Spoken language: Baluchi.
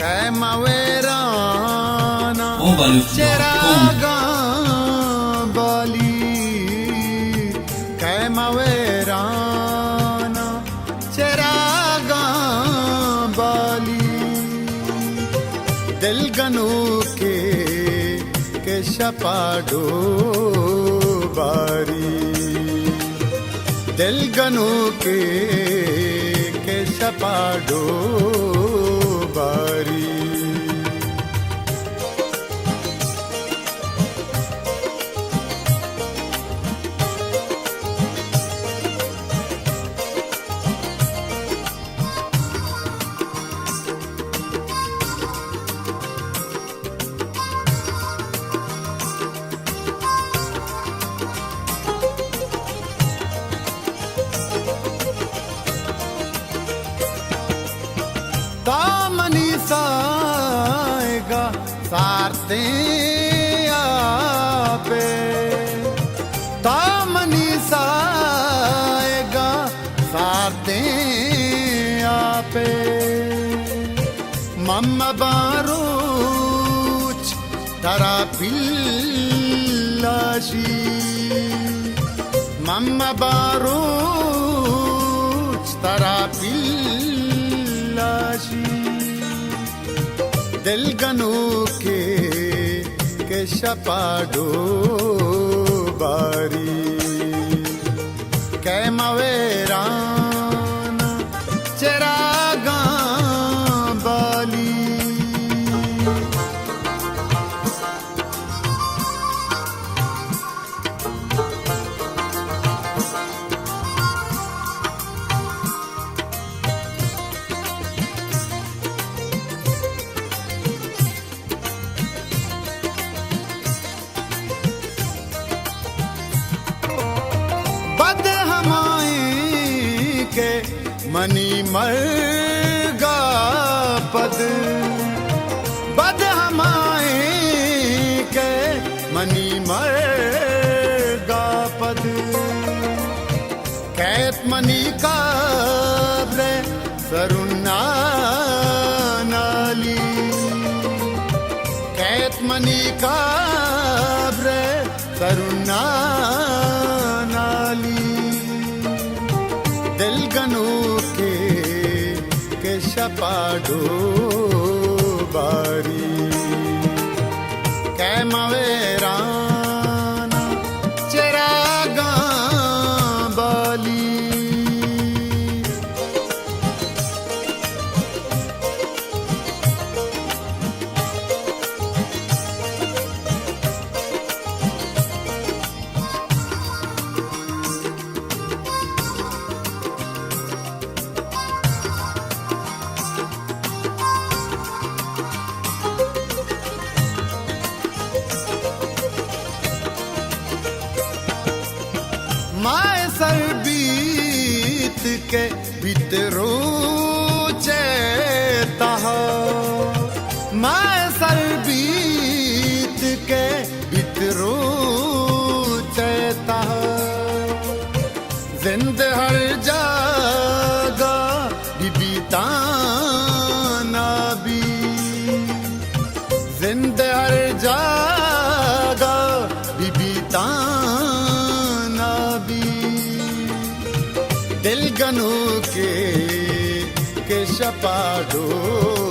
کئے ما ویران ءَ چراگاں بالی، کئے ما ویران ءَ چراگاں بالی، دل گنوکے کہ شپ ءَ ڈوباری، دل گنوکے کہ شپ ءَ ڈوباری۔ تو منی ساہگ ءِ سارتیں آپ ئے، تو منی ساہگ ءِ سارتیں آپ ئے۔ من مباں روچ ترا پلاشی، من مباں روچ ترا پلاشی، دل گنوکے کہ شپ ءَ ڈوباری۔ کئے ما ویران ءَ چراگاں بالی۔ بد ہمائیں کہ منی مرگ ءَ پد، بد ہمائیں کہ منی مرگ ءَ پد، کئیت منی قبر ءِ سر ءَ نالی، کئیت منی قبر ءِ سر ءَ نالی، دل گنوکے کہ شپ ءَ ڈوباری۔ کئے ما ویران ءَ چراگاں بالی۔ ماہ سر بیت کہ بیت روچ ءِ تہا، ماہ سر بیت کہ بیت روچ ءِ تہا، زند ہر جاگہ بی بی تانا بی، زند ہر جاگہ بی بی تانا بی، دل گنوکے کہ شپ ءَ ڈوباری۔